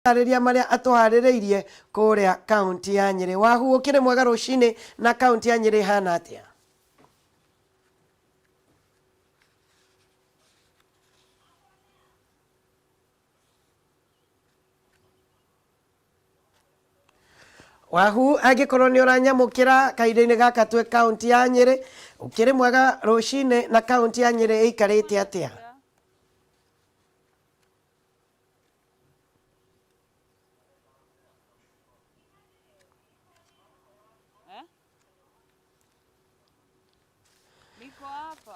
Arĩria marĩa atũharĩrĩirie kũrĩa kaunti ya Nyĩrĩ. Wahu ũkĩrĩ mwega rũcinĩ na kaunti ya Nyĩrĩ ĩhana atĩa? Wahu angĩkorwo nĩ ũranyamũkĩra kahinda-inĩ gaka twĩ kaunti ya Nyĩrĩ, ũkĩrĩ mwega rũcinĩ na kaunti ya Nyĩrĩ ĩikarĩte atĩa?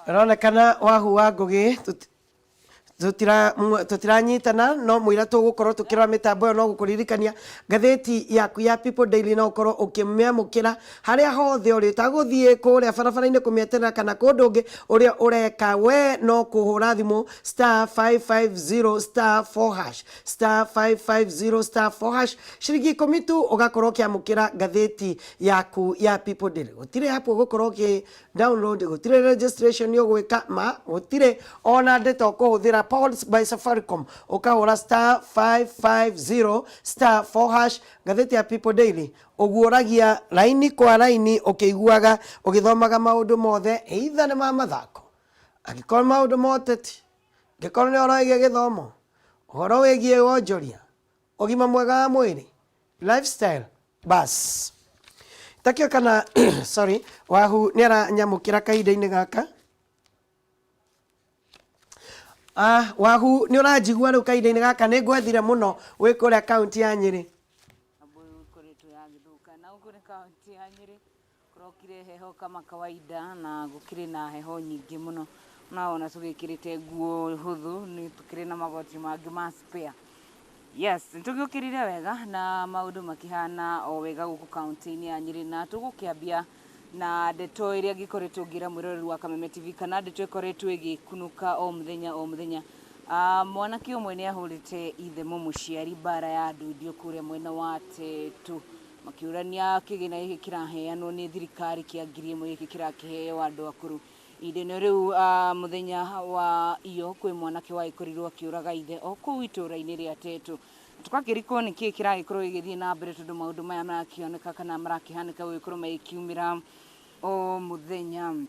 Ĩronekana Wahu wa Ngũgĩ tũtiranyitana no mũira tũgũkorwo tũkĩrora mĩtambo ĩyo no gũkũririkania ngathĩti yaku ya People Daily no ũkorwo ũkĩmĩamũkĩra harĩa hothe ũrĩ ũtagũthiĩ kũrĩa barabara-inĩ kũmĩeterera kana kũndũ ũngĩ ũrĩa ũreka we no kũhũra thimũ star 550 star 4 hash star 550 star 4 hash ciringi ikũmi tu ũgakorwo ũkĩamũkĩra ngathĩti yaku ya People Daily gũtirĩ app ũgũkorwo ũkĩ download gũtirĩ registration ũgwĩka ma gũtirĩ ona ndeto ũkũhũthĩra powered by Safaricom ũkahũra star 550 star 4 hash ngathĩti ya People Daily ũguũragia raini kwa raini ũkĩiguaga ũgĩthomaga maũndũ mothe either nĩ ma mathako angĩkorwo nĩ maũndũ ma ũteti angĩkorwo nĩ ũhoro wĩgiĩ gĩthomo ũhoro wĩgiĩ wonjoria ũgima mwega wa mwĩrĩ lifestyle bas takio kana sorry Wahu nĩ aranyamũkĩra kahinda-inĩ gaka. Ah, Wahu nĩ ũranjigua rĩu kahinda-inĩ gaka nĩ ngwethire mũno wĩ kũrĩa kaunti ya Nyĩrĩ. Mbuyu ĩkoretwo yagĩthũka na gũkũ nĩ kaunti ya Nyĩrĩ kũrokire heho kama kawaida na gũkĩrĩ na heho nyingĩ mũno na ona tũgĩkĩrĩte nguo hũthũ nĩ tũkĩrĩ na magoti mangĩ ma spare. Yes, nĩ tũgĩũkĩrire wega na maũndũ makĩhana o wega gũkũ kaunti-inĩ ya Nyĩrĩ na tũgũkĩambia na ndeto ĩrĩa ngĩkoretwo ngĩra mwĩroreri wa Kameme TV kana ndeto ĩkoretwo ĩgĩkunũka o mũthenya o mũthenya. Mwanake ũmwe nĩ ahũrĩte ithe mũmũciari mbara ya ndundio kũrĩa mwena wa Tetu makĩũrania kĩgĩna gĩkĩ kĩraheanwo nĩ thirikari kĩa 1000 gĩkĩ kĩrakĩheo andũ akũrũ. Ihinda-inĩ rĩu mũthenya wa iyo kwĩ mwanake wagĩkorirwo akĩũraga ithe o kũu itũra-inĩ rĩa Tetu. Tũgakĩrikwo nĩkĩ kĩragĩkorwo gĩgĩthiĩ na mbere tondũ maũndũ maya marakĩoneka kana marakĩhanĩka gũgĩkorwo magĩkiumĩra o mũthenya.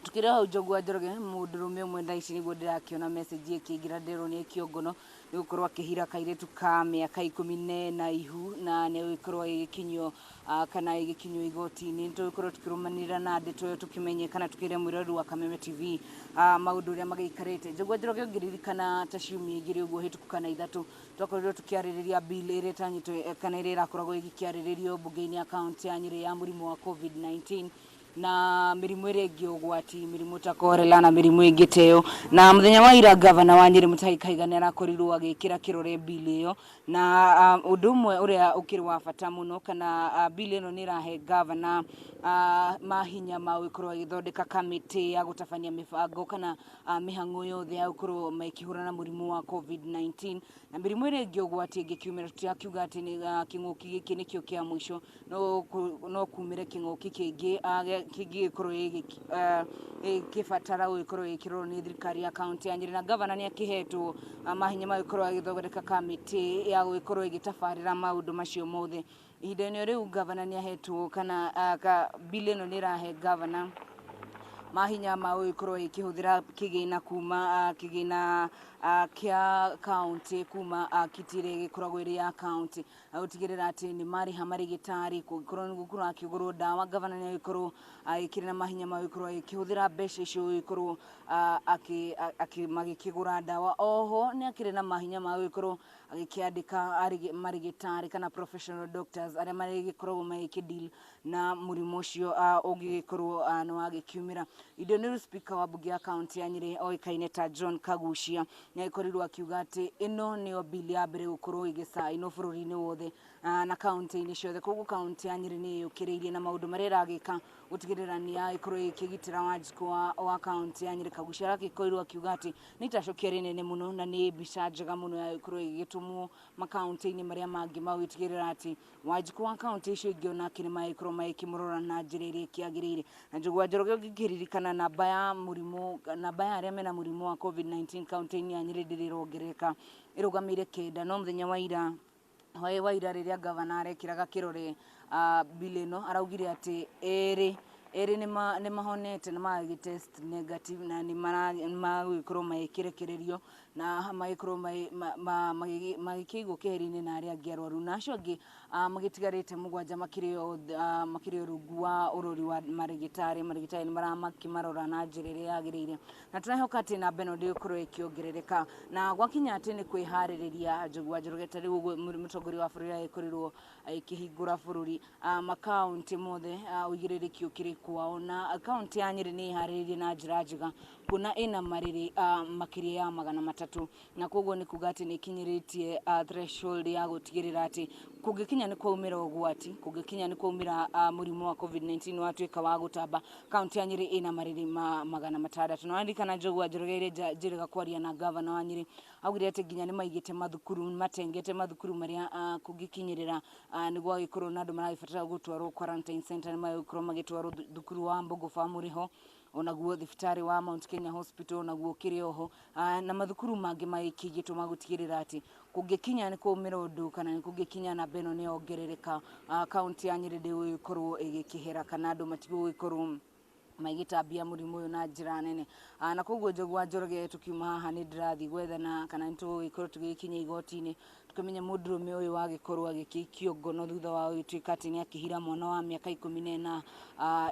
Tũkĩrĩ o hau Njogu wa Njoroge, mũndũrũme ũmwe thaa ici nĩguo ndĩrakĩona message ĩkĩingĩra ndĩrerwo nĩ aikio ngono nĩ gũkorwo akĩhira kairĩtu ka mĩaka 14 ihu na nĩ agũgĩkorwo agĩgĩkinyio kana ĩgĩkinyio igoti-inĩ. Nĩ tũgũkorwo tũkĩrũmanĩrĩra na ndeto ĩyo tũkĩmenye kana tũkĩre mwĩroreri wa Kameme TV maũndũ ũrĩa magĩikarĩte. Njogu wa Njoroge ũngĩririkana ta ciumia igĩrĩ ũguo hĩtũku kana ithatũ twakorirwo tũkĩarĩrĩria bill ĩrĩa ĩtanyĩtwo kana ĩrĩa ĩrakoragwo ĩgĩkĩarĩrĩrio mbunge-inĩ ya kaunti ya Nyĩrĩ ya mũrimũ wa COVID-19 na mĩrimũ ĩrĩa ĩngĩ ũgwati mĩrimũ ta korela na mĩrimũ ĩngĩ ta ĩyo. Na mũthenya wa ira gavana wa Nyĩrĩ Mutahi Kahiga nĩ arakorirwo agĩkĩra kĩrore bill ĩyo na ũndũ ũmwe ũrĩa ũkĩrĩ wa bata mũno kana bill ĩno nĩ ĩrahe gavana mahinya ma gũkorwo agĩthondeka kamĩtĩ ya gũtabania mĩbango kana mĩhang'o yothe ya gũkorwo makĩhũrana na mũrimũ wa COVID-19 na mĩrimũ ĩrĩa ĩngĩ ũgwati ĩngĩkiumĩra. Tũtirakiuga atĩ kĩng'ũki gĩkĩ nĩkĩo kĩa mũico, no kumĩre kĩng'ũki kĩngĩ kĩngĩgĩkorwo gĩgĩbatara gũgĩkorwo gĩkĩrorwo nĩ thirikari ya kaunti ya Nyĩrĩ. Na gavana nĩ akĩhetwo mahinya ma gũkorwo agĩthondeka kamĩtĩ ya gũgĩkorwo ĩgĩtabarĩra maũndũ macio mothe. Ihinda-inĩ rĩu gavana nĩ ahetwo kana bill ĩno nĩ ĩrahe gavana mahinya ma gũgĩkorwo ĩkĩhũthĩra kĩgĩna kuma kĩgĩna kĩa kaunti kuma kiti ĩrĩa ĩgĩkoragwo ĩrĩ ya kaunti na gũtigĩrĩra atĩ nĩ marĩha marĩgĩtarĩ kũngĩkorwo nĩ kũrakĩgũrwo ndawa. Gavana nĩ agĩkorwo agĩkĩrĩ na mahinya ma gũgĩkorwo agĩkĩhũthĩra mbeca icio gũgĩkorwo magĩkĩgũra ndawa. Oho nĩ akĩrĩ na mahinya ma gũgĩkorwo agĩkĩandĩka marĩgĩtarĩ kana professional doctors arĩa marĩgĩkoragwo magĩkĩ deal na mũrimũ ũcio ũngĩgĩkorwo nĩ wagĩkiumĩra. Indo nĩ speaker wa mbunge ya kaunti ya Nyĩrĩ oĩkaine ta John Kaguchia nĩ agĩkorirwo akiuga atĩ ĩno nĩyo bill ya mbere gũkorwo ĩgĩcainwo bũrũri-inĩ wothe na kaunti-inĩ ciothe. Koguo kaunti ya Nyĩrĩ nĩ ĩyũkĩrĩirie na maũndũ marĩa ĩragĩka gũtigĩrĩra nĩ yagĩkorwo ĩkĩgitĩra Wanjikũ wa kaunti ya Nyĩrĩ. Kaguchia aragĩkorirwo akiuga atĩ nĩ itacũkia rĩnene mũno na nĩ mbica njega mũno ya gũkorwo ĩgĩgĩtũmwo makaunti-inĩ marĩa mangĩ ma gũtigĩrĩra atĩ Wanjikũ wa kaunti icio ingĩ onake nĩ magĩkorwo magĩkĩmũrora na njĩra ĩrĩa ĩkĩagĩrĩire. Na Njogu wa Njoroge ũngĩkĩririkana namba ya mũrimũ, namba ya arĩa mena mũrimũ wa COVID-19 kaunti-inĩ ya Nyĩrĩ ndĩrĩ ĩrongerereka, ĩrũgamĩire kenda, no mũthenya wa ira Hwaĩ wa ira rĩrĩa gavana arekĩraga kĩrore bill ĩno, araugire atĩ erĩ erĩ nĩ mahonete na magagĩ test negative, na nĩ magũgĩkorwo magĩkĩrekererio na magĩkorwo magĩkĩigwo keheri-inĩ na arĩa angĩ arwaru, na acio angĩ magĩtigarĩte 7 makĩrĩ o rungu wa ũrori wa marĩgĩtarĩ. Marĩgĩtarĩ nĩ maramakĩmarora na njĩra ĩrĩa yagĩrĩire, na tũrehoka atĩ namba ĩno ndĩgũkorwo ĩkĩongerereka. Na gwakinya atĩ nĩ kwĩharĩrĩria, Njogu wa Njoroge, ta rĩu ũguo mũtongoria wa bũrũri agĩkorirwo agĩkĩhingũra bũrũri, makaũntĩ mothe ũigĩrĩrĩki ũkĩrĩ kwao, na kaũntĩ ya Nyĩrĩ nĩ ĩharĩrĩirie na njĩra njega kuona ĩna marĩrĩ makĩria ya 300, na koguo nĩ kuga atĩ nĩ ĩkinyĩrĩtie threshold ya gũtigĩrĩra atĩ kũngĩkinya nĩ kwaumĩra ũgwati, kũngĩkinya nĩ kwaumĩra mũrimũ wa COVID-19 watuĩka wa gũtamba, kaũntĩ ya Nyĩrĩ ĩna marĩrĩ ma 600. Na waririkana Njogu wa Njoroge ĩrĩ njĩrĩga kwaria na gavana wa Nyĩrĩ, augire atĩ nginya nĩ maigĩte mathukuru, matengete mathukuru marĩa kũngĩkinyĩrĩra nĩ gwagĩkorwo na andũ maragĩbatara gũtwarwo quarantine center, nĩ magĩkorwo magĩtwarwo thukuru wa Mbogo Farm ũrĩ ho, onaguo thibitarĩ wa Mount Kenya Hospital onaguo ũkĩrĩ oho, na mathukuru mangĩ magĩkĩigĩtwo magũtigĩrĩra atĩ kũngĩkinya nĩ kwaumĩra ũndũ kana nĩ kũngĩkinya namba ĩno nĩ yongerereka, kaũntĩ ya Nyĩrĩ ndĩgũgĩkorwo ĩgĩkĩhera kana andũ matigũgĩkorwo magĩtambia mũrimũ ũyũ na njĩra nene. Na koguo Njogu wa Njoroge, tũkiuma haha nĩ ndĩrathiĩ gwethana kana nĩ tũgũgĩkorwo tũgĩkinya igoti-inĩ tũkĩmenya mũndũrũme ũyũ wagĩkorwo agĩkĩikio ngono thutha wa gũgĩtuĩka atĩ nĩ akĩhira mwana wa mĩaka 14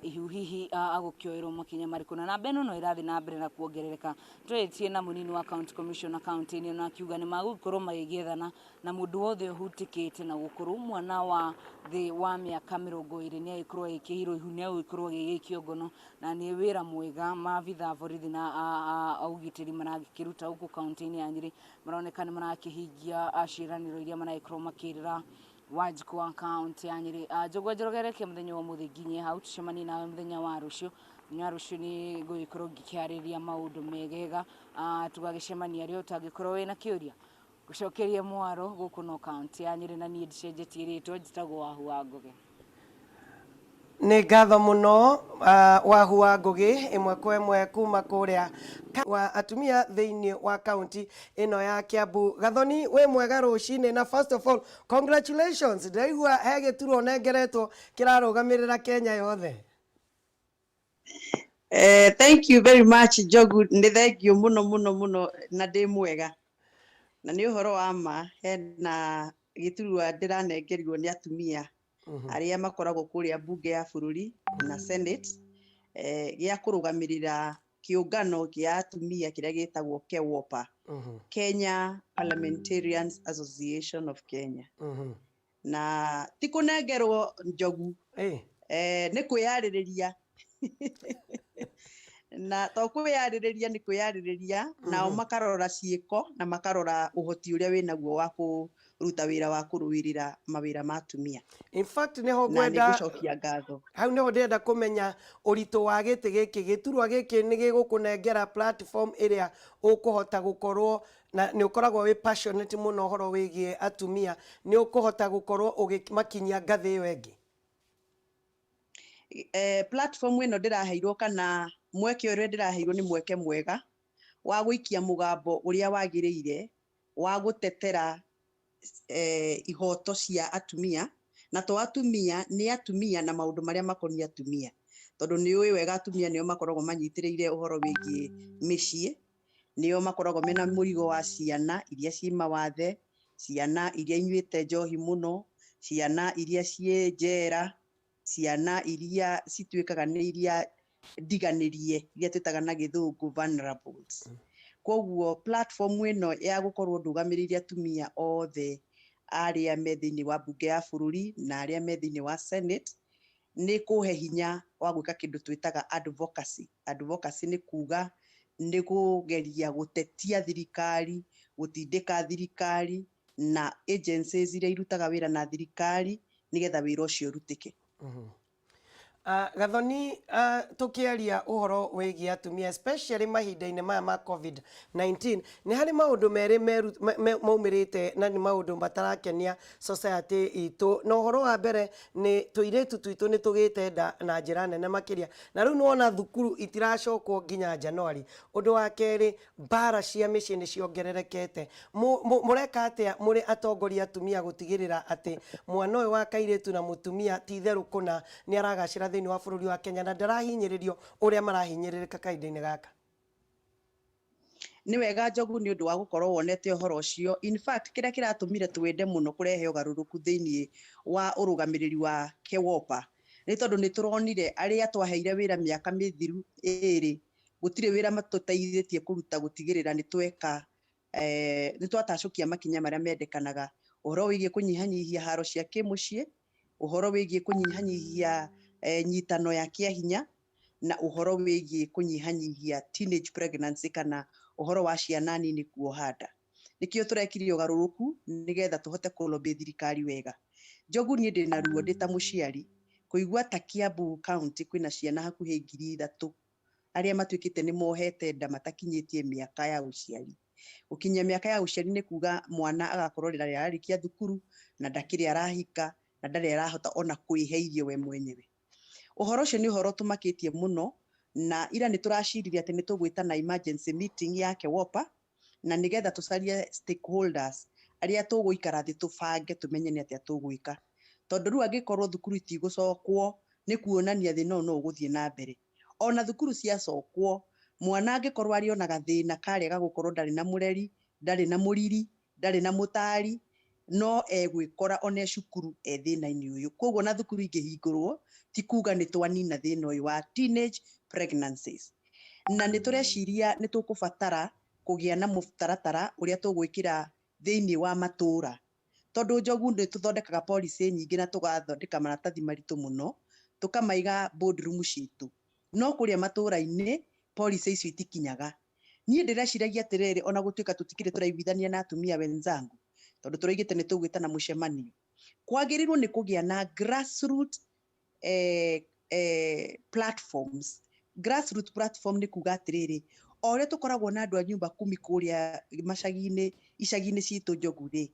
ihu, hihi agũkĩoerwo makinya marĩkũ. Na namba ĩno no ĩrathiĩ na mbere na kuongerereka. Tũrĩtie na mũnini wa county commissioner kaũntĩ-inĩ ĩno, akiuga nĩ magũgĩkorwo magĩgĩethana na mũndũ wothe ũhutĩkĩte na gũkorwo mwana wa thĩ wa mĩaka 20 nĩ agĩkorwo agĩkĩhirwo ihu, nĩ agũgĩkorwo agĩgĩikio ngono, na nĩ wĩra mwega maabitha a borithi na a ũgitĩri maragĩkĩruta gũkũ kaũntĩ-inĩ ya Nyĩrĩ. Maroneka nĩ marakĩhingia ciĩranĩro iria maragĩkorwo makĩrĩra Wanjikũ wa kaũntĩ ya Nyĩrĩ. Njogu wa Njoroge, reke mũthenya wa ũmũthĩ nginye hau, tũcemanie nawe mũthenya wa rũciũ. Mũthenya wa rũciũ nĩ ngũgĩkorwo ngĩkĩarĩria maũndũ megega, tũgagĩcemania rĩo. Ũtangĩkorwo wĩna kĩũria gũcokeria mwaro gũkũ no kaũntĩ ya Nyĩrĩ, na niĩ ndicenjetie rĩtwa, njĩtagwo Wahu wa Ngũgĩ. Nĩ ngatho mũno Wahu wa Ngũgĩ, ĩmwe kwa ĩmwe kuma kũrĩa wa atumia thĩinĩ wa kaunti ĩno ya Kiambu. Gathoni, wĩ mwega rũcinĩ, na first of all congratulations, ndĩraigua he gĩturwa ũnengeretwo kĩrarũgamĩrĩra Kenya yothe. Thank you very much, Njogu, nĩ thank you mũno mũno mũno, na ndĩ mwega, na nĩ ũhoro wa ma hena gĩturwa ndĩranengerirwo nĩ atumia arĩa makoragwo kũrĩa mbunge ya bũrũri na Senate, gĩa kũrũgamĩrĩra kĩũngano kĩa atumia kĩrĩa gĩtagwo KEWOPA, Kenya Parliamentarians Association of Kenya. Na ti kũnengerwo, Njogu, nĩ kwĩyarĩrĩria, na to kwĩyarĩrĩria, nĩ kwĩyarĩrĩria nao makarora ciĩko na makarora ũhoti ũrĩa wĩnaguo wa kũruta wĩra wa kũrũĩrĩra mawĩra ma atumia. In fact nĩho Na nĩ ngwenda ngũcokia ngatho. Hau nĩho ndĩrenda kũmenya ũritũ wa gĩtĩ gĩkĩ, gĩturwa gĩkĩ nĩ gĩgũkũnengera platform ĩrĩa ũkũhota gũkorwo na nĩ ũkoragwo wĩ passionate mũno ũhoro wĩgiĩ atumia, nĩ ũkũhota gũkorwo ũgĩmakinyia ngathĩ ĩyo ĩngĩ. Platform ĩno ndĩraheirwo kana mweke ũrĩa ndĩraheirwo nĩ mweke mwega wa gũikia mũgambo ũrĩa wagĩrĩire wa gũtetera ihoto cia atumia, na to atumia, nĩ atumia na maũndũ marĩa makoniĩ atumia, tondũ nĩ ũĩ wega atumia nĩo makoragwo manyitĩrĩire ũhoro wĩgiĩ mĩciĩ, nĩo makoragwo mena mũrigo wa ciana iria ciĩ mawathe, ciana iria inyuĩte njohi mũno, ciana iria ciĩ njera, ciana iria cituĩkaga nĩ iria ndiganĩrie, iria twĩtaga na gĩthũngũ vulnerables. Koguo platform ĩno ya gũkorwo ndũgamĩrĩire atumia othe arĩa me thĩinĩ wa mbunge ya bũrũri na arĩa me thĩinĩ wa Senate nĩ kũhe hinya wa gwĩka kĩndũ twĩtaga advocacy. Advocacy nĩ kuga nĩ kũgeria gũtetia thirikari, gũtindĩka thirikari na agencies iria irutaga wĩra na thirikari nĩgetha wĩra ũcio ũrutĩke. Gathoni, tukiaria uhoro wigie atumia, especially mahinda-inĩ maya ma COVID-19, nĩ harĩ maũndũ merĩ maumĩrĩte na nĩ maũndũ matarakenia society itũ. Na ũhoro wa mbere nĩ tũirĩtu twitũ nĩ tũgĩte nda na njĩra nene makĩria, na rĩu nĩwona thukuru itiracokwo nginya January. Ũndũ wa kerĩ, mbara cia mĩciĩ nĩ ciongererekete. Mũreka atĩa mũrĩ atongoria atumia gũtigĩrĩra atĩ mwana ũyũ wa kairĩtu na mũtumia ti itherũ kũna nĩ aragacĩra thĩinĩ wa bũrũri wa Kenya na ndarahinyĩrĩrio ũrĩa marahinyĩrĩrĩka kahinda-inĩ gaka? Nĩ wega, Njogu, nĩ ũndũ wa gũkorwo wonete ũhoro ũcio. In fact, kĩrĩa kĩratũmire twende mũno kũrehe ũgarũrũku thĩinĩ wa ũrũgamĩrĩri wa KEWOPA nĩ tondũ nĩ tũronire arĩa twaheire wĩra mĩaka mĩthiru ĩrĩ gũtirĩ wĩra matũteithĩtie kũruta gũtigĩrĩra nĩ tweka nĩ twatacũkia makinya marĩa mendekanaga, ũhoro wĩgiĩ kũnyihanyihia haro cia kĩmũciĩ, ũhoro wĩgiĩ kũnyihanyihia nyitano ya kĩahinya, na ũhoro wĩgiĩ kũnyihanyihia teenage pregnancy kana ũhoro wa ciana nini kuoha nda. Nĩkĩo tũrekire ũgarũrũku nĩgetha tũhote kũlobby thirikari wega. Njogu, niĩ ndĩna ruo ndĩ ta mũciari kũigua ta Kiambu County kwĩna ciana hakuhĩ 3,000 arĩa matuĩkĩte nĩ mohete nda matakinyĩtie mĩaka ya ũciari. Gũkinyia mĩaka ya ũciari nĩ kuga mwana agakorwo rĩrĩa ararĩkia thukuru na ndakĩrĩ arahika na ndarĩ arahota ona kwĩhe irio we mwenyewe. Ũhoro ũcio nĩ ũhoro ũtũmakĩtie mũno, na ira nĩ tũraciririe atĩ nĩ tũgwĩtana emergency meeting ya KEWOPA na nĩgetha tũcarie stakeholders arĩa tũgũikara thĩ tũbange tũmenye nĩ atĩa tũgwĩka, tondũ rĩu angĩkorwo thukuru itigũcokwo nĩ kuonania thĩna ũyũ no ũgũthiĩ na mbere. Ona thukuru ciacokwo, mwana angĩkorwo arĩ ona gathĩna karĩa gagũkorwo ndarĩ na mũreri, ndarĩ na mũriri, ndarĩ na mũtari, no egwĩkora ona e cukuru e thĩna-inĩ ũyũ. Koguo na thukuru ingĩhingũrwo ti kuga nĩ twanina thĩna ũyũ wa teenage pregnancies. Na nĩ tũreciria nĩ tũkũbatara kũgĩa na mũtaratara ũrĩa tũgwĩkĩra thĩinĩ wa matũra, tondũ Njogu, nĩ tũthondekaga policy nyingĩ na tũgathondeka maratathi maritũ mũno tũkamaiga boardroom citũ, no kũrĩa matũra-inĩ policy icio itikinyaga. Niĩ ndĩreciragia atĩrĩrĩ, ona gũtuĩka tũtikĩrĩ tũraiguithania na atumia wenzangu, tondũ tũraigĩte nĩ tũgwĩtana mũcemanio, kwagĩrĩirwo nĩ kũgĩa na grassroot platforms. Grassroot platform nĩ kuga atĩrĩrĩ, o ũrĩa tũkoragwo na andũ a nyumba kumi kũrĩa macagi-inĩ, icagi-inĩ citũ, Njogu rĩ,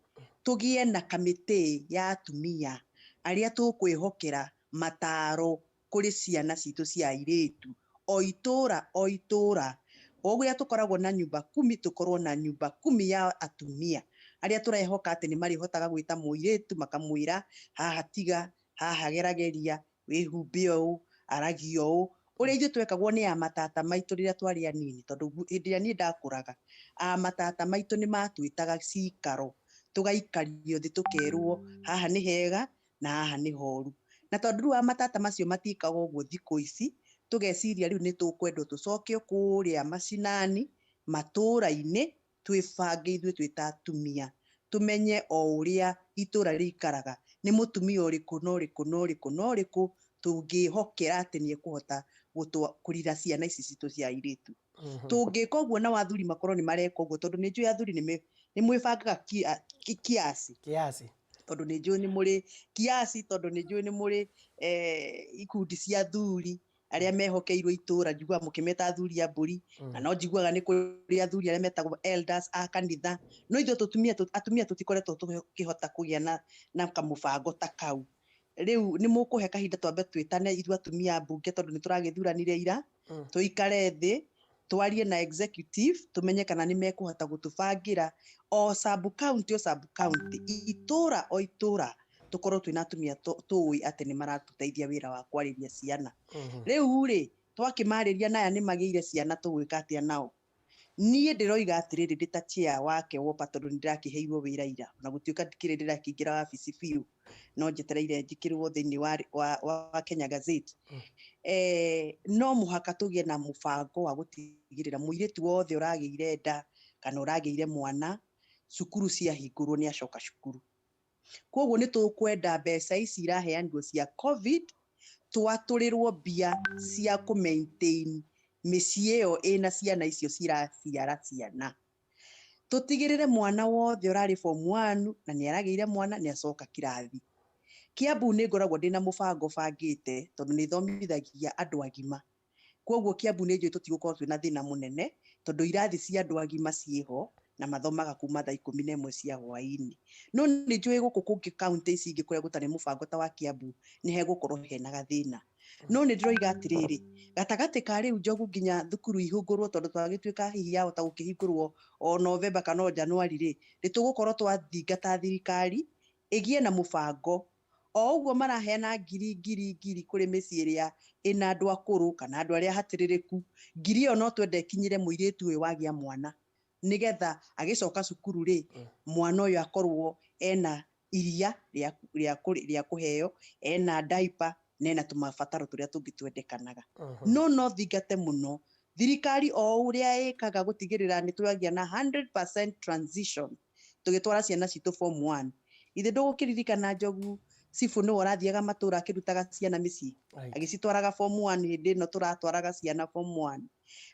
tũgĩe na kamĩtĩ ya atumia arĩa tũkwĩhokera mataro kũrĩ ciana citũ cia airĩtu, o itũra o itũra. O ũrĩa tũkoragwo na nyumba kumi, tũkorwo na nyumba kumi ya atumia arĩa tũrehoka atĩ nĩ marĩhotaga gwĩta mũirĩtu makamwĩra, haha tiga, haha gerageria, wĩhumbe ũũ, aragia ũũ, ũrĩa ithuĩ twekagwo nĩ amatata maitũ rĩrĩa twarĩ anini. Tondũ hĩndĩ ĩrĩa niĩ ndakũraga, amatata maitũ nĩ matwĩtaga cikaro, tũgaikario thĩ, tũkerwo haha nĩ hega na haha nĩ horu. Na tondũ rĩu amatata macio matikaga ũguo thikũ ici, tũgeciria rĩu nĩ tũkwendwo tũcokio kũrĩa macinani, matũra-inĩ, twĩbange ithuĩ twĩ ta atumia, tũmenye o ũrĩa itũra rĩikaraga, nĩ mũtumia ũrĩkũ na ũrĩkũ na ũrĩkũ na ũrĩkũ tũngĩhokera atĩ nĩ ekũhota kũrira ciana ici citũ cia airĩtu. Tũngĩka ũguo na athuri makorwo nĩ mareka ũguo, tondũ nĩ njũĩ athuri nĩ mwĩbangaga kiasi. Kiasi. Tondũ nĩ njũĩ nĩ mũrĩ kiasi, tondũ nĩ njũĩ nĩ mũrĩ ikundi cia athuri arĩa mehokeirwo itũra. Njiguaga mũkĩmeta athuri a mbũri, na no njiguaga nĩ kũrĩ athuri arĩa metagwo elders a kanitha. No ithuĩ tũtumia, atumia tũtikoretwo tũkĩhota kũgĩa na kamũbango ta kau. Rĩu nĩ mũkũhe kahinda twambe twĩtane ithuĩ atumia a mbunge, tondũ nĩ tũragĩthuranire ira, tũikare thĩ twarie na executive, tũmenye kana nĩ mekũhota gũtũbangĩra o sub county o sub county, itũra o itũra, tũkorwo twĩna atumia tũĩ atĩ nĩ maratũteithia wĩra wa kwarĩria ciana. Rĩu rĩ, twakĩmarĩria na aya nĩ magĩire ciana, tũgwĩka atĩa nao? Niĩ ndĩroiga atĩrĩrĩ, ndĩ ta chair wa KEWOPA, tondũ nĩ ndĩrakĩheirwo wĩra ira, ona gũtuĩka ndikĩrĩ ndĩrakĩingĩra wabici biũ, no njetereire njĩkĩrwo thĩinĩ wa Kenya Gazette. No mũhaka tũgĩe na mũbango wa gũtigĩrĩra mũirĩtu wothe ũragĩire nda kana ũragĩire mwana, cukuru ciahingũrwo nĩ acoka cukuru. Koguo nĩ tũkwenda mbeca ici iraheanirwo cia COVID twatũrĩrwo mbia cia kũ maintain mĩciĩ ĩyo ĩna ciana icio ciraciara ciana, tũtigĩrĩre mwana wothe ũrarĩ form 1 na nĩ aragĩire mwana nĩ acoka kirathi. Kiambu nĩ ngoragwo ndĩna mũbango bangĩte tondũ nĩ thomithagia andũ agima. Kwoguo Kiambu nĩ njũĩ tũtigũkorwo twĩna thĩna mũnene tondũ irathi cia andũ agima ciĩho na mathomaga kuma thaa 11 cia hwaĩ-inĩ. No nĩ njũĩ gũkũ kũngĩ kaũntĩ ici ingĩ kũrĩa gũtarĩ mũbango ta wa Kiambu nĩ hegũkorwo hena gathĩna. No nĩ ndĩroiga atĩrĩrĩ, gatagatĩ ka rĩu Njogu nginya thukuru ihingũrwo tondũ twagĩtuĩka hihi yahota gũkĩhingũrwo o Novemba kana o Januari rĩ, nĩ tũgũkorwo twathingata thirikari ĩgĩe na mũbango o ũguo maraheana ngiri ngiri ngiri kũrĩ mĩciĩ ĩrĩa ĩna andũ akũrũ kana andũ arĩa ahatĩrĩrĩku, ngiri ĩyo no twende ĩkinyĩre mũirĩtu ũyũ wagĩa mwana nĩgetha agĩcoka cukuru rĩ, mwana ũyũ akorwo ena iria rĩa kũheo, ena diaper na ena tũmabataro tũrĩa tũngĩ twendekanaga. No no thingate mũno thirikari o ũrĩa ĩkaga gũtigĩrĩra nĩ twagĩa na 100% transition tũgĩtwara ciana citũ form 1. Ithe ndũgũkĩririkana Njogu, cibũ nĩwe ũrathiaga matũra akĩrutaga ciana mĩciĩ agĩcitwaraga form 1 hĩndĩ ĩno tũratwaraga ciana form 1.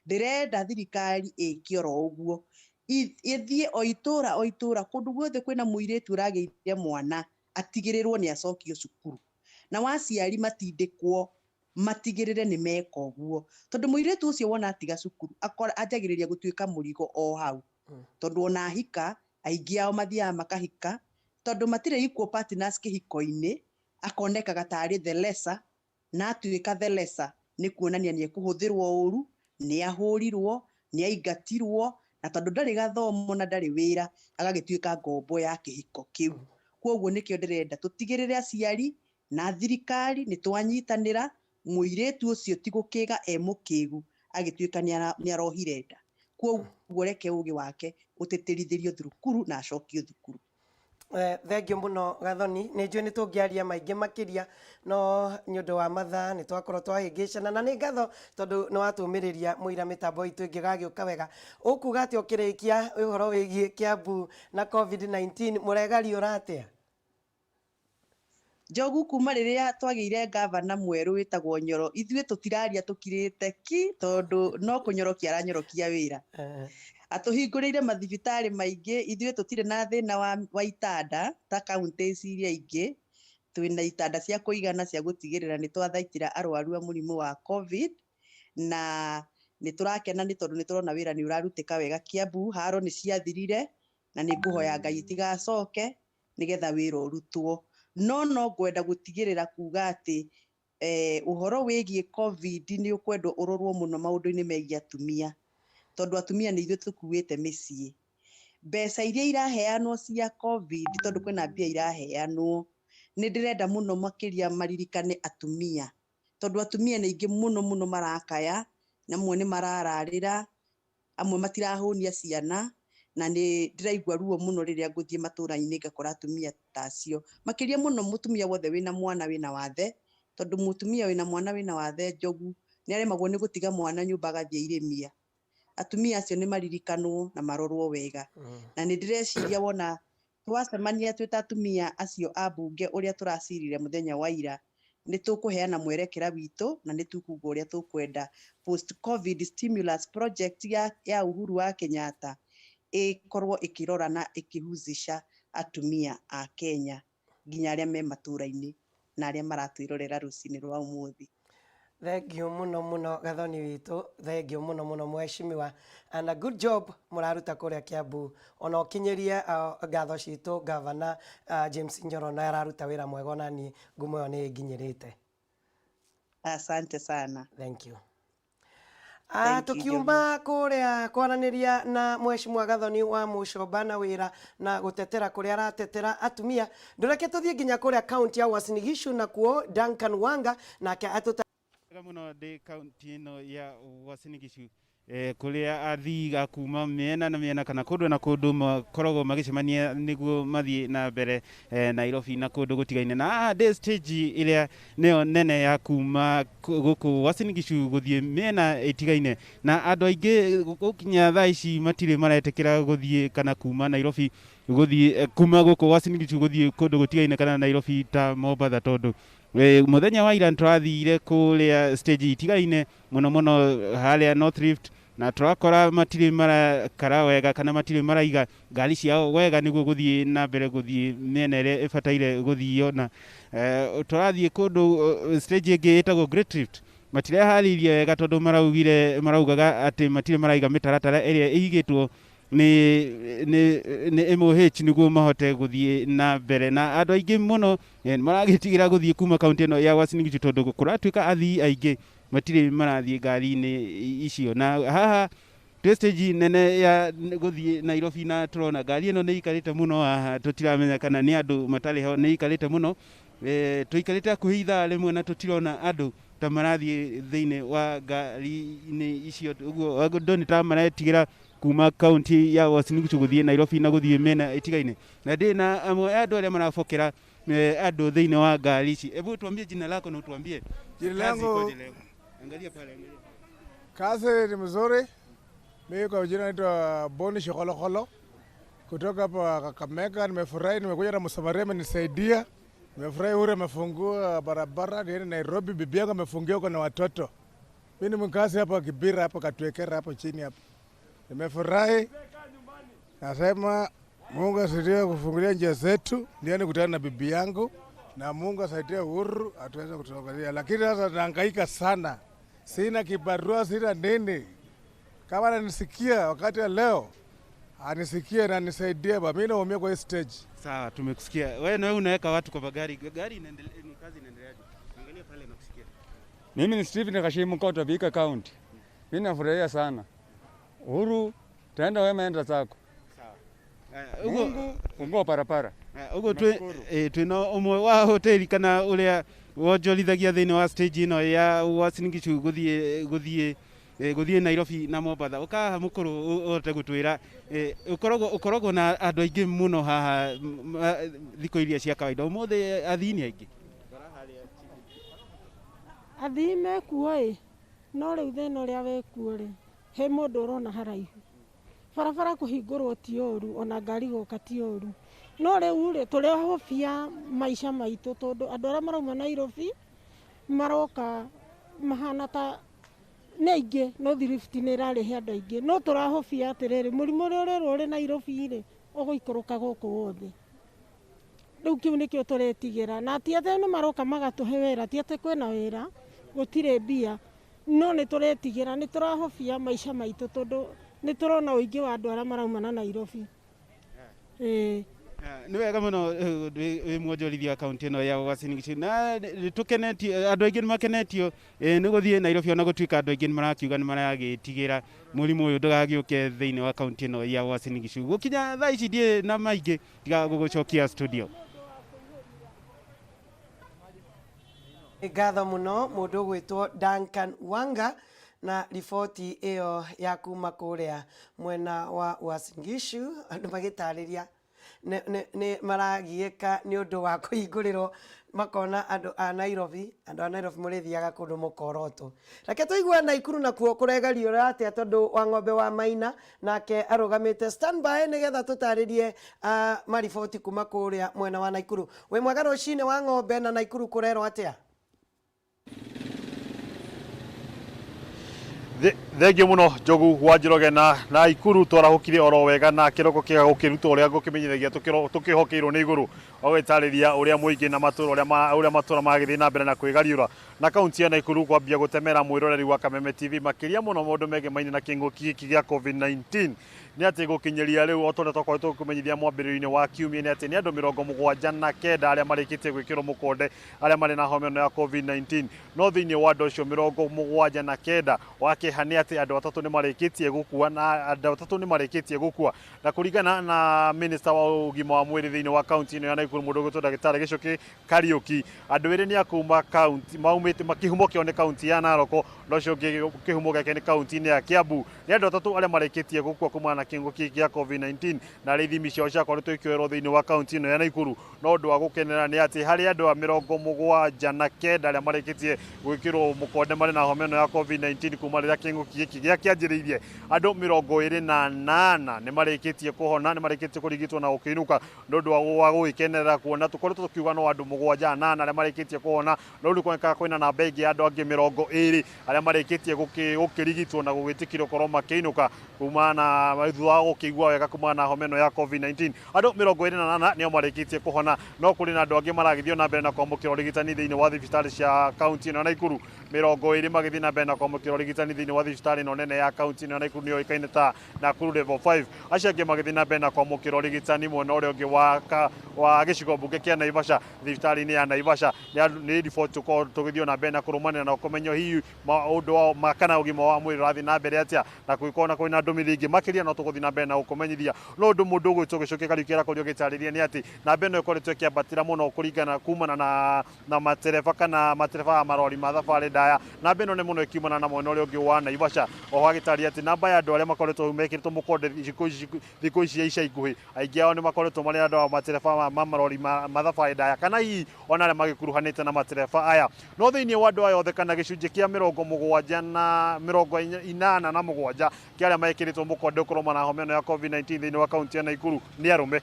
Ndĩrenda thirikari ĩke oro ũguo, ĩthiĩ o itũra o itũra kũndũ guothe kwĩna mũirĩtu ũragĩire mwana atigĩrĩrwo nĩ acokio cukuru, na waciari matindĩkwo matigĩrĩre nĩ meka ũguo tondũ mũirĩtu ũcio wona atiga cukuru anjagĩrĩria gũtuĩka mũrigo o hau tondũ ona ahika aingĩ ao mathiaga makahika tondũ matirĩ equal partners kĩhiko-inĩ, akonekaga tarĩ the lesser, na atuĩka the lesser nĩ kuonania nĩ ekũhũthĩrwo ũru, nĩ ahũrirwo, nĩ aingatirwo, na tondũ ndarĩ gathomo na ndarĩ wĩra agagĩtuĩka ngombo ya kĩhiko kĩu. Kwoguo nĩkĩo ndĩrenda tũtigĩrĩre aciari na thirikari nĩ twanyitanĩra, mũirĩtu ũcio ti gũkĩga e mũkĩgu agĩtuĩka nĩ arohire nda. Kwoguo reke ũgĩ wake ũtĩtĩrithĩrio thukuru na acokio thukuru. Thengio mũno Gathoni, nĩ njũĩ nĩ tũngĩaria maingĩ makĩria no nĩ ũndũ wa mathaa nĩ twakorwo twahĩngĩcana, na nĩ ngatho tondũ nĩ watũmĩrĩria mũira mĩtambo itũ ĩngĩgagĩũka wega. Ũkuga atĩa ũkĩrĩkia ũhoro wĩgiĩ Kiambu na COVID-19, mũregariũra atĩa? Njogu, kuma rĩrĩa twagĩire ngavana mwerũ wĩtagwo Nyoro, ithuĩ tũtiraria tũkirĩte ki tondũ no kũnyorokia aranyorokia wĩra. Atũhingũrĩire mathibitarĩ maingĩ, ithuĩ tũtirĩ na thĩna wa itanda ta kaũntĩ ici iria ingĩ. Twĩna itanda cia kũigana cia gũtigĩrĩra nĩ twathaitĩra arwaru a mũrimũ wa COVID, na nĩ tũrakena nĩ tondũ nĩ tũrona wĩra nĩ ũrarutĩka wega Kiambu. Haro nĩ ciathirire na nĩ ngũhoya Ngai itigacoke nĩgetha wĩra ũrutwo. No no ngwenda gũtigĩrĩra kuga atĩ ũhoro wĩgiĩ COVID nĩ ũkwendwo ũrorwo mũno maũndũ-inĩ megiĩ atumia, tondũ atumia nĩ ithuĩ tũkuĩte mĩciĩ. Mbeca iria iraheanwo cia COVID, tondũ kwĩna mbia iraheanwo, nĩ ndĩrenda mũno makĩria maririkane atumia, tondũ atumia nĩ aingĩ mũno mũno marakaya, na amwe nĩ marararĩra, amwe matirahũnia ciana, na nĩ ndĩraigua ruo mũno rĩrĩa ngũthiĩ matũra-inĩ ngakora atumia ta acio, makĩria mũno mũtumia wothe wĩna mwana wĩna wathe, tondũ mũtumia wĩna mwana wĩna wathe Njogu nĩ aremagwo nĩ gũtiga mwana nyũmba agathiĩ irĩmia. Atumia acio nĩ maririkanwo na marorwo wega. Na nĩ ndĩreciria wona twacemania twĩ ta atumia acio a mbunge ũrĩa tũracirire mũthenya wa ira, nĩ tũkũheana mwerekera witũ na nĩ tũkuga ũrĩa tũkwenda post COVID stimulus project ya Uhuru wa Kenyatta ĩkorwo ĩkĩrora na ĩkĩhusisha atumia a Kenya nginya arĩa me matũra-inĩ na arĩa maratwĩrorera rũcinĩ rwa ũmũthĩ. Thengio mũno mũno Gathoni witũ, thengio mũno mũno mheshimiwa, and a good job mũraruta kũrĩa Kiambu. Ona ũkinyĩrie ngatho citũ gavana James Nyoro, na araruta wĩra mwega, ona niĩ ngumo ĩyo nĩ ĩnginyĩrĩte. Asante sana. Thank you. Thank you. Tukiuma kuria kwaranĩria na mheshimiwa Gathoni wa Mũcomba na wĩra na gũtetera kũrĩa aratetera atumia, ndũreke tũthiĩ nginya kũrĩa kaunti ya Uasin Gishu, nakuo Duncan Wanga nake atũta Wega mũno ndĩ kaunti ĩno ya Uasin Gishu, kũrĩa athii a kuma mĩena na mĩena kana kũndũ na kũndũ makoragwo magĩcemania nĩguo mathiĩ na mbere Nairobi na kũndũ gũtigaine. Na haha ndĩ stage ĩrĩa nĩyo nene ya kuma gũkũ Uasin Gishu gũthiĩ mĩena ĩtigaine, na andũ aingĩ gũkinya thaa ici matirĩ maretĩkĩra gũthiĩ kana kuma Nairobi gũthiĩ, kuma gũkũ Uasin Gishu gũthiĩ kũndũ gũtigaine kana Nairobi ta Mombatha, tondũ mũthenya wa ira nĩtũrathire kũrĩa stage itigaine mũno mũno harĩa North Rift. Na tũrakora matirĩ marakara wega kana matirĩ maraiga ngari ciao wega nĩguo gũthiĩ na mbere gũthiĩ mĩena ĩrĩa ĩbataire gũthio. Na tũrathiĩ kũndũ stage ĩngĩ ĩtagwo Great Rift, matireharĩirie wega tondũ maraugire maraugaga atĩ matirĩ maraiga mĩtaratara ĩrĩa ĩigĩtwo nĩ MOH nĩguo mahote gũthiĩ na mbere. Na andũ aingĩ mũno maragĩtigĩra gũthiĩ kuma kaunti ĩno ya Uasin Gishu tondũ kũratuĩka athii aingĩ matirĩ marathiĩ ngari-inĩ icio. Na haha twĩ stage nene ya gũthiĩ Nairobi na tũrona ngari ĩno nĩ ikarĩte mũno haha, tũtiramenya kana nĩ andũ matarĩ ho, nĩ ikarĩte mũno. Tũikarĩte hakuhĩ ithaa rĩmwe na tũtirona andũ ta marathiĩ thĩinĩ wa ngari-inĩ icio. Ũguo andũ nĩ ta maretigĩra kuma kaunti ya Uasin Gishu gũthiĩ Nairobi na gũthiĩ mĩena ĩtigaine. Na ndĩ na amwe a andũ arĩa marabokera andũ thĩinĩ wa ngari ici. Hebu tuambie jina lako na utuambie Jina kazi langu ikoje leo. Angalia pale, angalia. Kazi ni mzuri. Mimi kwa jina naitwa Boni Shikolokholo kutoka hapa Kakamega. Nimefurahi, nimekuja na msamaria amenisaidia. Nimefurahi Uhuru amefungua barabara niende Nairobi. Bibi yangu amefungia huko na watoto. Mimi ni mkazi hapa Kibira hapa Katwekera hapo chini hapa. Nimefurahi, nasema Mungu asaidie kufungulia njia zetu, niende kutana na bibi yangu, na Mungu asaidie Uhuru atuweze kutuangalia. Lakini sasa nahangaika sana, sina kibarua, sina nini. Kama ananisikia wakati wa leo, anisikie na anisaidie ba. Mimi naumia kwa hii stage. Sawa, tumekusikia. Wewe na wewe unaweka watu kwa magari. Gari inaendelea, ni kazi inaendeleaje? Angalia pale nakusikia. Mimi ni Stephen Kashimu Koto, Vihiga County. Mimi nafurahia sana. Uhuru, tenda wema, enda zako. Sawa. Mungu fungua barabara. Uguo twina ũmwe wa hoteli kana ũrĩa wonjorithagia thĩinĩ wa stage ĩno ya Uasin Gishu gũthiĩ Nairobi na Mombatha. Ũkaha mũkũrũ ũhote gũtwĩra ũkoragwo na andũ aingĩ mũno haha thikũ iria cia kawaida, ũmũthĩ athii nĩ aingĩ? Athii mekuo ĩ, no rĩu thĩna ũrĩa wĩkuo rĩ, he mũndũ ũrona haraihu. Barabara kũhingũrwo ti ũru, ona ngari gũka ti ũru, no rĩu rĩ tũrahobia maica maitũ tondũ andũ arĩa marauma Nairobi maroka mahana ta nĩ aingĩ, no thrift nĩ ĩrarehe andũ aingĩ, no tũrahobia atĩrĩrĩ, mũrimũ ũrĩa ũrerwo ũrĩ Nairobi rĩ ũgũikũrũka gũkũ wothe. Rĩu kĩu nĩkĩo tũretigĩra, na ti atĩ nĩ maroka magatũhe wĩra, ti atĩ kwĩna wĩra, gũtirĩ mbia, no nĩ tũretigĩra, nĩ tũrahobia maica maitũ tondũ nĩ tũrona ũingĩ wa andũ arĩa marauma na Nairobi. Nĩ wega mũno wĩ mwonjorithia wa kaunti ĩno ya Uasin Gishu, na nĩ tũkenetio, andũ aingĩ nĩ makenetio nĩ gũthiĩ Nairobi, ona gũtuĩka andũ aingĩ nĩ marakiuga nĩ maragĩtigĩra mũrimũ ũyũ ndũgagĩũke thĩinĩ wa kaunti ĩno ya Uasin Gishu. Gũkinya thaa ici ndiĩ na maingĩ tiga gũgũcokia studio. Ngatho mũno mũndũ ũgwĩtwo Duncan Wanga na riboti ĩyo ya kuma kũrĩa mwena wa Uasin Gishu, andũ magĩtarĩria nĩ maragiĩka nĩ ũndũ wa kũhingũrĩrwo, makona andũ a Nairobi, andũ a Nairobi mũrĩthiaga kũndũ mũkorotwo. Reke tũigue Naikuru nakuo kũregariũra atĩa tondũ wa ng'ombe wa Maina nake arũgamĩte standby nĩgetha tũtarĩrie mariboti kuma kũrĩa mwena wa Naikuru. Wĩ mwega rũcinĩ wa ng'ombe, na Naikuru kũrerwo atĩa? Thengio muno Njogu wa Njoroge. Na Naikuru twarahũkire oro wega na kĩroko kĩega gũkĩrutwo ũrĩa ngũkĩmenyithagia tũkĩhokeirwo nĩ igũrũ ũgĩtarĩria ũrĩa mũingĩ na matũra ũrĩa matũra magĩthiĩ na mbere na kwĩgariũra. Na kaunti ya Naikuru kwambia gũtemera mwĩroreri wa Kameme TV makĩria mũno maũndũ megemaine na kĩng'ũki gĩkĩ gĩa COVID-19 nĩ atĩ gũkinyĩria rĩu o ta ũrĩa twakoretwo tũkĩmenyithia mwambĩrĩrio-inĩ wa kiumia nĩ atĩ nĩ andũ 79 arĩa marĩkĩtie gwĩkĩrwo mũkonde arĩa marĩ na homa ĩno ya COVID-19, no thĩinĩ wa andũ acio 79 wa kĩeha nĩ atĩ andũ atatũ nĩ marĩkĩtie gũkua, na andũ atatũ nĩ marĩkĩtie gũkua. Na kũringana na minister wa ũgima wa mwĩrĩ thĩinĩ wa kaunti ĩno ya Naikuru mũndũ ũgwĩtwo ndagĩtarĩ Gĩchũkĩ Kariũki, andũ erĩ nĩ a kuma kaunti maumĩte kĩhumo kĩao nĩ kaunti ya Narok, na ũcio ũngĩ kĩhumo gĩake nĩ kaunti-inĩ ya Kiambu. Nĩ andũ atatũ arĩa marĩkĩtie gũkua kumana na kĩng'ũki gĩa COVID-19 na arĩa ithimi ciao ciakoretwo ikĩoerwo thĩinĩ wa kaunti ĩno ya Naikuru. No ũndũ wa gũkenera nĩ atĩ harĩ andũ a 79 arĩa marĩkĩtie gwĩkĩrwo mũkonde marĩ na homa ĩno ya COVID-19 kuma rĩrĩa kĩng'ũki gĩkĩ gĩakĩanjĩrĩirie, andũ 28 nĩ marĩkĩtie kũhona, nĩ marĩkĩtie kũrigitwo na gũkĩinũka. Nĩ ũndũ wa gũgĩkenerera kuona tũkoretwo tũkiuga no andũ 7 8 arĩa marĩkĩtie kũhona, no rĩu kuonekaga kwĩna namba ĩngĩ ya andũ angĩ 20 arĩa marĩkĩtie gũkĩrigitwo na gũgĩtĩkĩrio gũkorwo makĩinũka kuma na thutha wa gũkĩigua wega kumana na homa ĩno ya COVID-19. Andũ 28 nĩo marĩkĩtie kũhona, no kũrĩ na andũ angĩ maragĩthiĩ na mbere na kwamũkĩra ũrigitani thĩinĩ wa thibitarĩ cia kaunti ĩno ya Naikuru. 20 magĩthiĩ na mbere na kwamũkĩra ũrigitani thĩinĩ wa thibitarĩ ĩno nene ya kaunti ĩno ya Naikuru nĩyo ĩkaine ta Nakuru Level 5. Acio angĩ magĩthiĩ na mbere na kwamũkĩra ũrigitani mwena ũrĩa ũngĩ wa gĩcigo mbunge kĩa Naivasha, thibitarĩ-inĩ ya Naivasha. Nĩ riboti tũkorwo tũgĩthiĩ na mbere na kũrũmanĩra na kũmenya hihi maũndũ wao kana ũgima wa mwĩrĩ ũrathiĩ na mbere atĩa, na kũngĩkorwo na kwĩna ndũmĩrĩri ĩngĩ makĩria no tũgũthiĩ na mbere na gũkũmenyithia. No ũndũ mũndũ ũgwĩtwo Gĩcũkĩ Kariũki arakorirwo agĩtarĩria nĩ atĩ namba ĩno ĩkoretwo ĩkĩambatĩra mũno kũringana kumana na matereba kana matereba a marori ma thabarĩ ndaya. Namba ĩno nĩ mũno ĩkiumana na mwena ũrĩa ũngĩ wa Naivasha. Oho agĩtarĩria atĩ namba ya andũ arĩa makoretwo mekĩrĩtwo mũkonde thikũ ici ica ikuhĩ, aingĩ ao nĩ makoretwo marĩ andũ a matereba ma marori ma thabarĩ ndaya kana hihi ona arĩa magĩkuruhanĩte na matereba aya. No thĩinĩ wa andũ aya othe kana gĩcunjĩ kĩa 87 kĩa arĩa mekĩrĩtwo mũkonde ũkorwo mana homa ĩno ya COVID-19 thĩinĩ wa kaunti ya Naikuru nĩ arũme.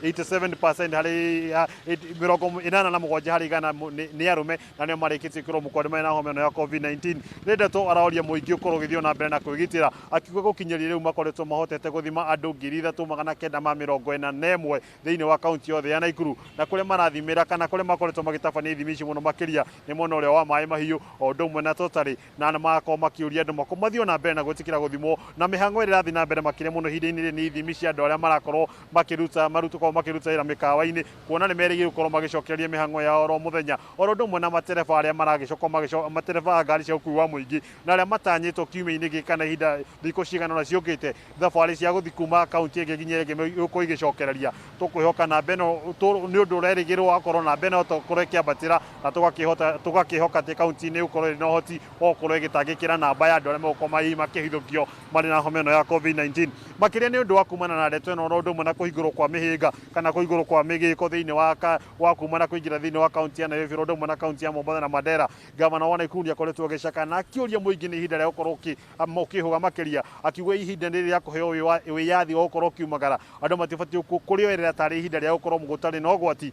87% harĩ 87% nĩ arũme na nĩo marĩkĩtie gwĩkĩrwo mũkonde marĩ na homa ĩno ya COVID-19. Nĩ ndeto aroria mũingĩ ũkorwo ũgĩthiĩ na mbere na kwĩgitĩra, akiuga gũkinyĩria rĩu makoretwo mahotete gũthima andũ 3941 thĩinĩ wa kaunti yothe ya Naikuru, na kũrĩa marathimĩra kana kũrĩa makoretwo magĩtabania ithimi ici mũno makĩria nĩ mwena ũrĩa wa Maĩ Mahiũ o ũndũ ũmwe na Totari, na magakorwo makĩũria andũ mathiĩ na mbere na gwĩtĩkĩra gũthimwo. Na mĩhang'o ĩrĩa ĩrathiĩ na mbere makĩria mũno ihinda-inĩ rĩrĩ nĩ ithimi cia andũ arĩa marakorwo makĩruta makorwo makĩruta wĩra mĩkawa-inĩ, kuona nĩ merĩgĩrĩirwo gũkorwo magĩcokereria mĩhang'o yao oro mũthenya, oro ũndũ ũmwe na matereba arĩa maragĩcoka matereba a ngari cia ũkuui wa mũingĩ na arĩa matanyĩtwo kiumia-inĩ gĩkĩ kana ihinda thikũ cigana ũna ciũkĩte thabarĩ cia gũthiĩ kuma kaunti ĩngĩ nginya ĩngĩ gũkorwo igĩcokereria. Tũkwĩhoka namba ĩno nĩ ũndũ ũrerĩgĩrĩrwo wakorwo namba ĩno tũkorwo ĩkĩambatĩra, na tũgakĩhoka atĩ kaunti nĩ ĩgũkorwo ĩrĩ na ũhoti wa gũkorwo ĩgĩtangĩkĩra namba ya andũ arĩa megũkorwo makĩhithũkio marĩ na homa ĩno ya COVID-19. Makĩria nĩ ũndũ wa kumana na ndeto ĩno, ũndũ ũmwe na kũhingũrwo kwa mĩhĩnga kana kũhingũrwo kwa mĩgĩko thĩinĩ wa kuma na kũingĩra thĩinĩ wa kaunti ya Nairobi, ũndũ ũmwe na kaunti ya Mombatha na Mandera. Gavana wa Nakuru nĩ akoretwo agĩcaka na akĩũria mũingĩ nĩ ihinda rĩa gũkorwo ũkĩhũga makĩria, akiuga ihinda nĩ rĩa kũheo wĩyathi wa gũkorwo ũkiumagara, andũ matibatiĩ kũrĩoerera tarĩ ihinda rĩa gũkorwo gũtarĩ na ũgwati.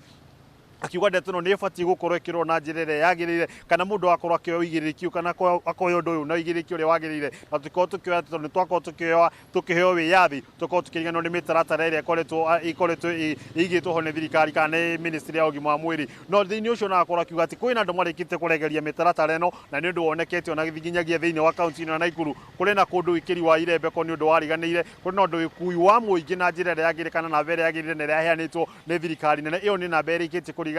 Akiuga ndeto ĩno nĩ ĩbatiĩ gũkorwo ĩkĩrorwo na njĩra ĩrĩa yagĩrĩire, kana mũndũ akorwo akĩoya ũigĩrĩrĩki kana akoya ũndũ ũyũ na ũigĩrĩrĩki ũrĩa wagĩrĩire, na tũtikorwo tũkĩoya tondũ nĩ twakorwo tũkĩoya tũkĩheo wĩyathi tũkorwo tũkĩriganĩrwo nĩ mĩtaratara ĩrĩa ĩkoretwo ĩigĩtwo ho nĩ thirikari kana nĩ ministry ya ũgima wa mwĩrĩ. No thĩinĩ ũcio no akorwo akiuga atĩ kwĩna andũ marĩkĩtie kũregeria mĩtaratara ĩno, na nĩ ũndũ wonekete ona nginyagia thĩinĩ wa kaunti ĩno ya Naikuru kũrĩ na kũndũ wĩkĩri wa irembeko nĩ ũndũ wariganĩire, kũrĩ na ũndũ ũkui wa mũingĩ na njĩra ĩrĩa yagĩrĩire kana namba ĩrĩa yagĩrĩire na ĩrĩa yaheanĩtwo nĩ thirikari nene, ĩyo nĩ namba ĩrĩkĩtie kũriganĩra.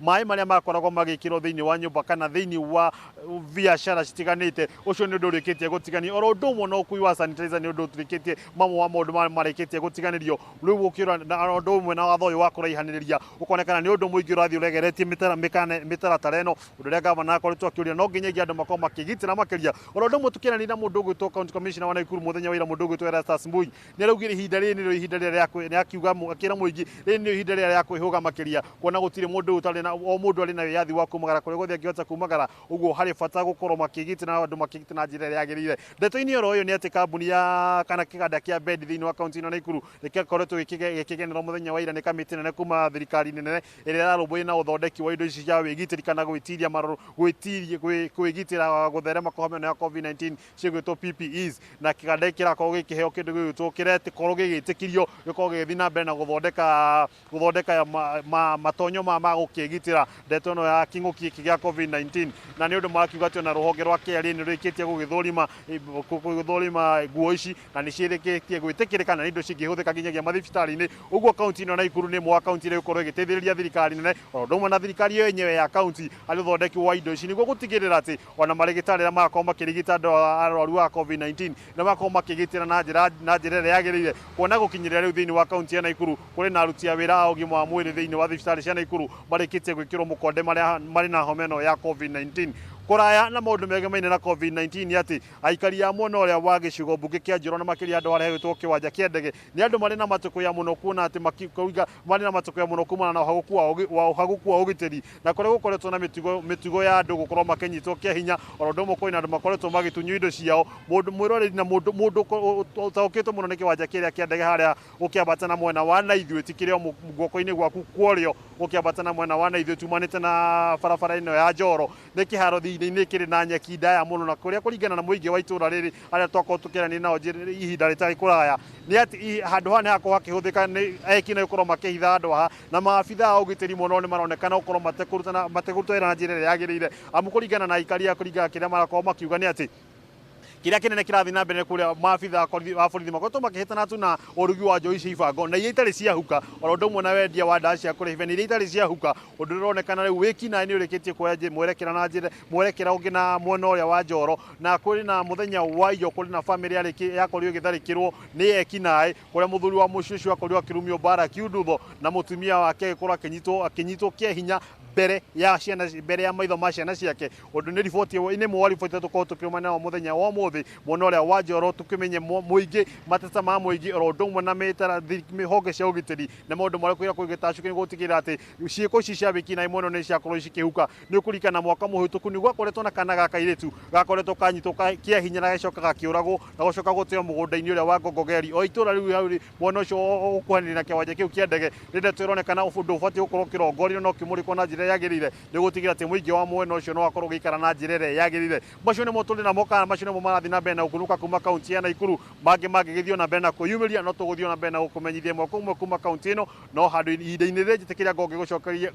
Maĩ marĩa makoragwo magĩkĩrwo thĩinĩ wa nyũmba kana thĩinĩ wa biacara citiganĩte, ũcio nĩ ũndũ ũrĩkĩtie gũtiganio, oro ũndũ ũmwe na ũkui wa sanitizer nĩ ũndũ ũrĩkĩtie mamwe wa maũndũ marĩa marĩkĩtie gũtiganĩrio rĩu gũkĩra, na ũndũ ũmwe na watho ũyũ wa kũraihanĩrĩria ũkonekana nĩ ũndũ mũingĩ ũrathiĩ ũregeretie mĩtaratara ĩno, ũndũ ũrĩa gavana akoretwo akĩũria no nginyagia andũ makorwo makĩgitĩra makĩria. Oro ũndũ ũmwe tũkĩaranĩria na mũndũ ũgwĩtwo county commissioner wa Nakuru mũthenya wa ira, mũndũ ũgwĩtwo Erastus Mbui, nĩ araugire ihinda rĩrĩ nĩrĩo ihinda rĩrĩa nĩ akiuga akĩra mũingĩ rĩrĩ nĩrĩo ihinda rĩrĩa rĩa kwĩhũga makĩria, kuona gũtirĩ mũndũ ũtarĩ na o mũndũ arĩ na wĩyathi wa kumagara kũrĩa guothe angĩhota kumagara, ũguo harĩ bata gũkorwo makĩgitĩra na andũ makĩgitĩra na njĩra ĩrĩa yagĩrĩire. Ndeto-inĩ oro ĩyo nĩ atĩ kambuni ya kana kĩganda kĩa bendi thĩinĩ wa kaunti ĩno ya Nakuru nĩkĩkoretwo gĩkĩgenerwo mũthenya wa ira nĩ kamĩtĩ nene kuma thirikari nene ĩrĩa ĩrarũmbũiya na ũthondeki wa indo ici cia wĩgitĩri kana gwĩtiria marũrũ gwĩtiria kwĩgitĩra gũtherema kwa homa ĩno ya COVID-19 cigwĩtwo PPEs, na kĩganda gĩkĩ kĩrakorwo gĩkĩheo kĩndũ gĩgwĩtwo kĩrekorwo gĩgĩtĩkĩrio gĩkorwo gĩgĩthiĩ na mbere na gũthondeka matonyo ma gũkĩgitĩra ndeto ĩno ya kĩng'ũki gĩkĩ gĩa COVID-19. Na nĩ ũndũ marakiuga atĩ ona rũhonge rwa KRA nĩ rũrĩkĩtie gũgĩthũrima nguo ici na nĩ ciĩrĩkĩtie gwĩtĩkĩrĩka na nĩ indo cingĩhũthĩka nginyagia mathibitarĩ-inĩ. Ũguo kaunti ĩno ya Nakuru nĩ ĩmwe wa kaunti iria ĩgũkorwo ĩgĩteithĩrĩria thirikari nene o ũndũ ũmwe na thirikari ĩyo yenyewe ya kaunti harĩ ũthondeki wa indo ici, nĩguo gũtigĩrĩra atĩ ona marĩgĩtarĩ arĩa marakorwo makĩrigita andũ arwaru a COVID-19 nĩ makorwo makĩgitĩra na njĩra ĩrĩa yagĩrĩire, kuona gũkinyĩrĩra rĩu thĩinĩ wa kaunti ya Nakuru kũrĩ na aruti a wĩra a ũgima wa mwĩrĩ thĩinĩ wa thibitarĩ cia Nakuru marĩkĩtie gwĩkĩrwo mũkonde marĩ na homa ĩno ya COVID-19. Kũraya na maũndũ megemaine na COVID-19 nĩ atĩ aikari a mwena ũrĩa wa gĩcigo mbunge kĩa Njoro na makĩria andũ arĩa hegwĩtwo kĩwanja kĩa ndege nĩ andũ marĩ na matũkũya mũno kuona atĩ makĩuga marĩ na matũkũya mũno kumana na ũhagũku wa ũhagũku wa ũgitĩri na kũrĩa gũkoretwo na mĩtugo ya andũ gũkorwo makĩnyitwo kĩa hinya oro ũndũ ũmwe kwĩna andũ makoretwo magĩtunywo indo ciao mũndũ mwĩroreri na mũndũ ũtaũkĩtwo mũno nĩ kĩwanja kĩrĩa kĩa ndege harĩa ũkĩambata na mwena wa na ithuĩ ti kĩrĩa guoko-inĩ gwaku kworĩo ũkĩambata na mwena wa na ithuĩ tumanĩte na barabara ĩno ya Njoro nĩ kĩharo thĩinĩ kĩrĩ na nyeki ndaya mũno na kũrĩa kũringana na mũingĩ wa itũra rĩrĩ arĩa twakorwo tũkĩaranĩria nao ihinda rĩtarĩ kũraya nĩ atĩ handũ haha nĩ hakorwo hakĩhũthĩka nĩ eki na gũkorwo makĩhitha andũ haha na maabitha a ũgitĩri mũno nĩ maronekana gũkorwo matekũruta wĩra na njĩra ĩrĩa yagĩrĩire amu kũringana na aikari a kũringana kĩrĩa marakorwo makiuga nĩ atĩ kĩrĩa kĩnene kĩrathiĩ na mbere kũrĩa maabitha a borithi makoretwo makĩhĩtana tu na ũrugi wa njohi cia ibango na iria itarĩ ciahuka oro ũndũ ũmwe na wendia wa ndawa cia kũrebia na iria itarĩ ciahuka ũndũ ũronekana rĩu wĩkinaĩ nĩ ũrĩkĩtie kuoya mwerekera na njĩra mwerekera ũngĩ na mwena ũrĩa wa Njoro na kũrĩ na mũthenya wa iyo kũrĩ na bamĩrĩ yakorirwo ĩgĩtharĩkĩrwo nĩ ekinaĩ kũrĩa mũthuri wa mũciĩ ũcio akorirwo akĩrumio mbara kiundutho na mũtumia wake agĩkorwo akĩnyitwo kĩa hinya mbere ya ciana mbere ya maitho ma ciana ciake ũndũ nĩ riboti nĩ mwa riboti tũkorwo tũkĩrũmana nao mũthenya wa ũmũthĩ mwena ũrĩa wa Njoro tũkĩmenye mũingĩ mateta ma mũingĩ oro ũndũ ũmwe na honge cia ũgitĩri na maũndũ marĩa kwĩra kũgĩtacũkĩ gũtigĩrĩra atĩ ciĩko ici cia wĩkinaĩ mũno nĩ ciakorwo cikĩhuka nĩ ũkũririkana mwaka mũhĩtũku nĩ gwakoretwo na kana ga kairĩtu gakoretwo kanyitwo kĩa hinya na gagĩcoka gakĩũragwo na gũcoka gũteo mũgũnda-inĩ ũrĩa wa Ngongogeri o itũra rĩu hau mwena ũcio ũkuhanĩrĩria na kĩwanja kĩu kĩa ndege rĩrĩa tũronekana ũndũ ũbatiĩ gũkorwo ũkĩrongorio na ũkĩmũrĩkwo na njĩra yagĩrĩire nĩ gũtigĩrĩra atĩ mũingĩ wa mwena ũcio no wakorwo ũgĩikara na njĩra ĩrĩa yagĩrĩire macio nĩmo tũrĩ namo kana macio nĩmo marathiĩ na mbere na gũkunũka kuma kaunti ya Nakuru mangĩ mangĩgĩthiĩ na mbere na kwĩyumĩria no tũgũthiĩ na mbere na gũkũmenyithia ĩmwe kwa ĩmwe kuma kaunti ĩno no handũ ihinda-inĩ rĩrĩ njĩtĩkĩria ngorwo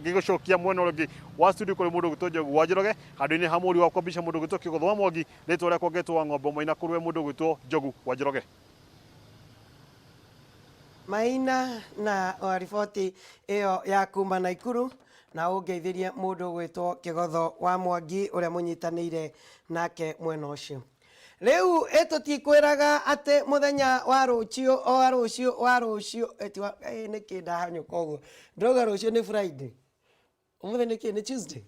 ngĩgũcokia mwena ũrĩa ũngĩ wa studio kũrĩ mũndũ ũgwĩtwo Njogu wa Njoroge handũ-inĩ ha mũriũ wakwa mbica mũndũ ũgwĩtwo Kĩgũtho wa Mwangi rĩtwa rĩakwa ngetwo wa Ng'ombe Maina kũrĩ we mũndũ ũgwĩtwo Njogu wa Njoroge. Maina na riboti ĩyo ya kuma Nakuru na ũngeithĩrie mũndũ ũgwĩtwo Kĩgotho wa Mwangi ũrĩa mũnyitanĩire nake mwena ũcio. Rĩu ĩtũtikwĩraga atĩ mũthenya wa rũciũ o rũciũ wa rũciũ nĩkĩ ndahanyũka ũguo ndĩrauga rũciũ nĩ Friday ũmũthĩ nĩkĩ nĩ Tuesday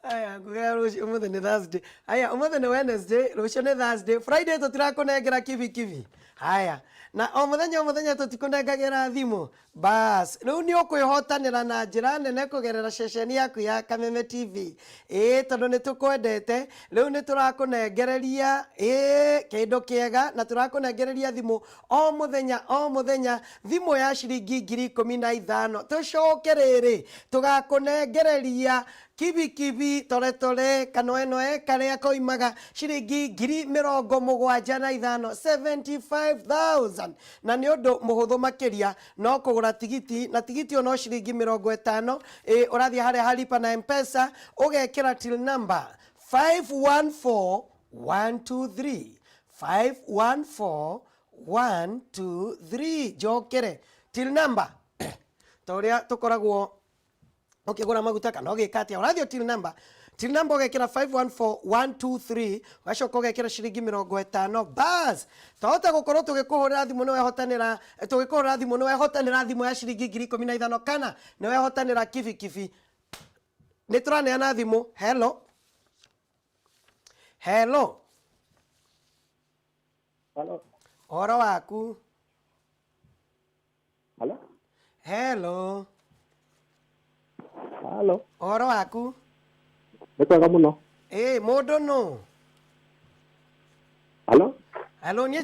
aya nguga rũciũ ũmũthĩ nĩ Thursday aya ũmũthĩ nĩ Wednesday rũciũ nĩ Thursday Friday tũtirakũnengera kibikibi haya na o mũthenya tũtikũnengagĩra thimũ bas rĩu nĩ ũkwĩhotanĩra na njĩra nene kũgerera ceceni yaku ya Kameme TV ĩĩ tondũ nĩ tũkwendete rĩu nĩ tũrakũnengereria ĩĩ kĩndũ kĩega na tũrakũnengereria thimũ o mũthenya thimũ ya ciringi 15,000 tũcoke rĩrĩ tũgakũnengereria kibikibi toretore kanoenoe karĩa koimaga ciringi 75,000 75,000 na nĩ ũndũ mũhũthũ makĩria no kũgũra tigiti na tigiti ũyũ no ciringi 50 ũrathiĩ harĩa ha lipa na M-Pesa ũgekĩra till number 514123 514123 njokere till number ta ũrĩa tũkoragwo ũkĩgũra maguta kana ũgĩka atĩa ũrathiĩ till number ũgekĩra 514123 ũgacoka ũgekĩra ciringi 50 bas twahota gũkorwo tũgĩkũhũrĩra thimũ nĩ wehotanĩra tũgĩkũhũrĩra thimũ nĩ wehotanĩra thimũ ya ciringi 15,000 kana nĩ wehotanĩra kibikibi nĩ tũraneana thimũ hello hello Hello. ũhoro waku Hello. hello Hello. ũhoro waku Nĩ kwega mũno. Ĩĩ mũndũ nũ Hello. hello niĩ